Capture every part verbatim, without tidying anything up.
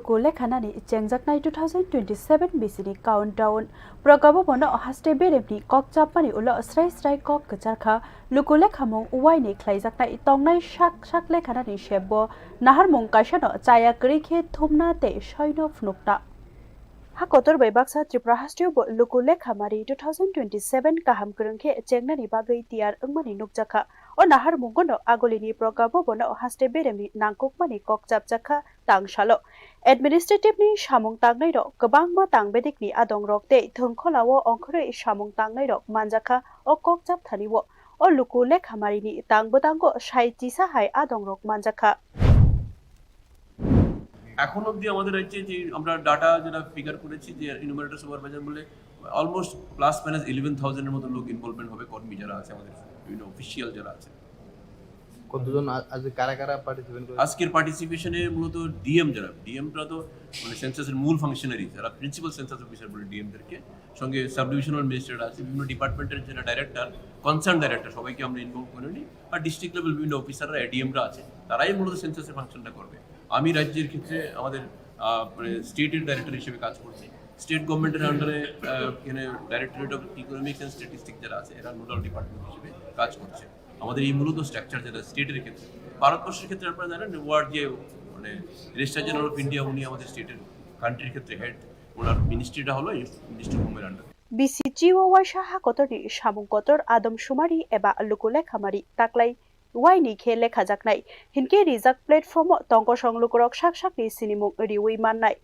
Luku lekhanani chengjaknai two thousand twenty-seven bisini countdown. Proga Bhabono haste beremni kok chapmani ulo srai srai kok kwcharkha. Luku lekhamung uaini khlaijaknai tongnai sak sak lekhanani sebbo naharmung kaisano chaya kwrwi khe thumna tei soino phunukna. Ha kotor bai baksa Tripura hasteo bo Luku lekhamari two thousand twenty-seven kaham kwrwng khe chengnani bagwi tiyar wngmani nukjakha. O naharmungono agolini Proga Bhabono haste beremni nangkukmani kok chapjakha. Tangsalo administrative ni samung tangnairok kwbangma tang bedekni adongrok tei thwngkholao ongkhorwi samung tangnairok manjakha o kok chapthani o. O Luku lekhamarini tang bwtango sai chisa hai adongrok manjakha. এখন অবধি আমাদের রাজ্যে যে আমরা ডাটা যেটা ফিগার করেছি যে ইনুমারেটর সুপারভাইজার বলে অলমোস্ট প্লাস মাইনাস ইলেভেন থাউজেন্ডের মতো লোক ইনভলভমেন্ট হবে, কর্মী যারা আছে আমাদের, বিভিন্ন অফিসিয়াল যারা আছে। কতজন আ- আজ কারা কারা পার্টিসিপেন্ট করে? আজকের পার্টিসিপেশনে মূলত ডিএম যারা, ডিএমরা তো মানে সেন্সাসের মূল ফাংশনারি, যারা প্রিন্সিপাল সেন্সাস অফিসার বলে ডিএমদেরকে, সঙ্গে সাব ডিভিশনাল ম্যাজিস্ট্রেট আছে, বিভিন্ন ডিপার্টমেন্টের যারা ডাইরেক্টর, কনসার্ন ডাইরেক্টর, সবাইকে আমরা ইনভলভ করে নিই। আর ডিস্ট্রিক্ট লেভেল বিভিন্ন অফিসাররা, এডিএমরা আছে, তারাই মূলত সেন্সাসের ফাংশনটা করবে। আমি রাজ্যের ক্ষেত্রে আমাদের আহ, মানে স্টেটের ডাইরেক্টর হিসেবে কাজ করছি। স্টেট গভর্নমেন্টের আন্ডারে এখানে directorate of economics and statistic যারা আছে, এরা নোডাল ডিপার্টমেন্ট হিসেবে কাজ করছে। আমাদের এই মূলত স্ট্রাকচার যেটা স্টেটের ক্ষেত্রে, ভারতবর্ষের ক্ষেত্রে আপনারা জানেন, ওয়ার্ড যে মানে রেজিস্ট্রার জেনারেল অফ ইন্ডিয়া, উনি আমাদের স্টেটের, কান্ট্রির ক্ষেত্রে হেড। ওনার মিনিস্ট্রিটা হলো মিনিস্ট্রি অফ হোমের আন্ডারে। Bisi chiwo waisa ha kotorni samung kotor adom sumari eba luku lekhamari taklai waini khe lekhajaknai hinkhe rijak platform o tongkosong lukurok sak sakni sinimung riwi mannai.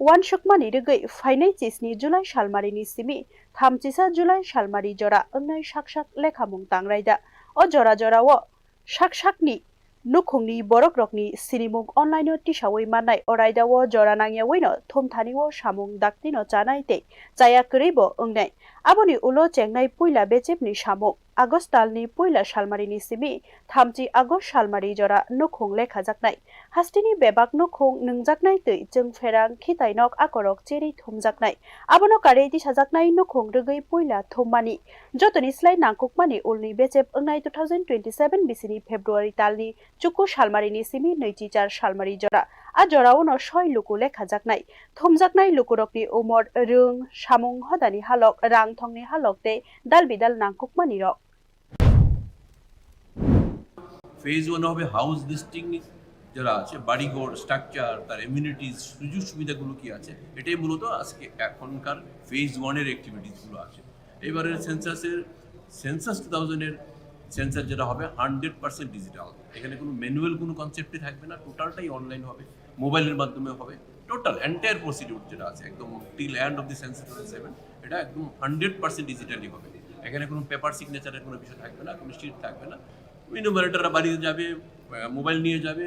Wansukmani rwgwi phainai chisni July salmarini simi thamchisa July salmari jora wngnai sak sak lekhamung tangraida. O jora jorao sak sakni nukhungni borokrokni sinimung online o tisawi mannai. O raidao jora nangyawino thumthanio samung daktino chanai tei chaya kwrwibo wngnai. Aboni ulo chengnai puila bechepni samung. August talni puila salmarini simi thamchi August salmari jora nukhung lekhajaknai. Hasteni bebak nukhung nwngjaknai twi chwngpherang khitainok akorok cherwi thumjaknai. Abono karwi tisajaknai nukhung rwgwi puila thummani. Jotoni slai nangkukmani ulni bechep wngnai two thousand twenty-seven bisini February talni chuku salmarini simi nwichi char salmari jora. A jorao no soi luku lekhajaknai. Thumjaknai lukurokni umor, rwng, samung hodani halok, rang thongni halok tei dal bidal nangkukmani rok. Phase one হবে house listing, যারা আছে বাড়িঘর, স্ট্রাকচার, তার এমিউনিটিস, সুযোগ সুবিধাগুলো কি আছে, এটাই মূলত আজকে এখনকার ফেজ ওয়ানের অ্যাক্টিভিটিসগুলো আছে। এবারের সেন্সাসের, সেন্সাস টু থাউজেন্ডের সেন্সাস যেটা হবে হান্ড্রেড পার্সেন্ট ডিজিটাল। এখানে কোনো ম্যানুয়াল কোনো কনসেপ্টই থাকবে না, টোটালটাই অনলাইন হবে, মোবাইলের মাধ্যমে হবে। টোটাল এন্টায়ার প্রসিডিউর যেটা আছে একদম till end of the census two thousand seven, এটা একদম হান্ড্রেড পার্সেন্ট ডিজিটালি হবে। এখানে কোনো পেপার সিগনেচারের কোনো বিষয় থাকবে না, কোনো শিট থাকবে না। ইনুমারেটররা বাড়িতে যাবে, মোবাইল নিয়ে যাবে,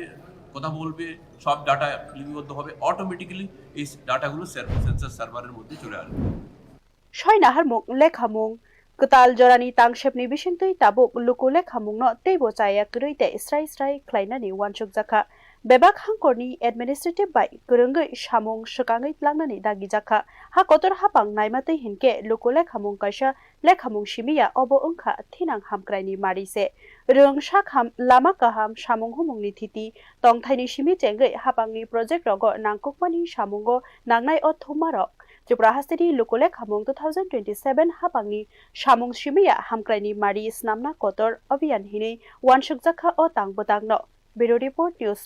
কথা বলবে, সব ডাটা লিপিবদ্ধ হবে, অটোমেটিক্যালি এই ডাটাগুলো সেন্সাস সার্ভারের মধ্যে চলে আসবে। Soi naharmung lekhamung kwtal jorani tangsepni bisingtwi tabuk luku lekhamungno teibo chaya kwrwi tei srai srai khlainani uansukjakha. Bebak hangkorni administrative bai kwrwngwi samung swkangwi tlangnani dagijakha. Ha kotor hapang naimatwi hinkhe luku lekhamung kaisa lekhamung simiya obo wngkha thinang hamkraini mari se. Rwng sakham lama kaham samung humungni thiti tongthaini simi chengwi hapangni project rogo nangkukmani samungo nangnai o thummarok. Tripura hasteni luku lekhamung two thousand twenty-seven hapangni samung simiya hamkraini mari snamna kotor abhiyan hinwi uansukjakha o tang bwtangno. Bureau Report News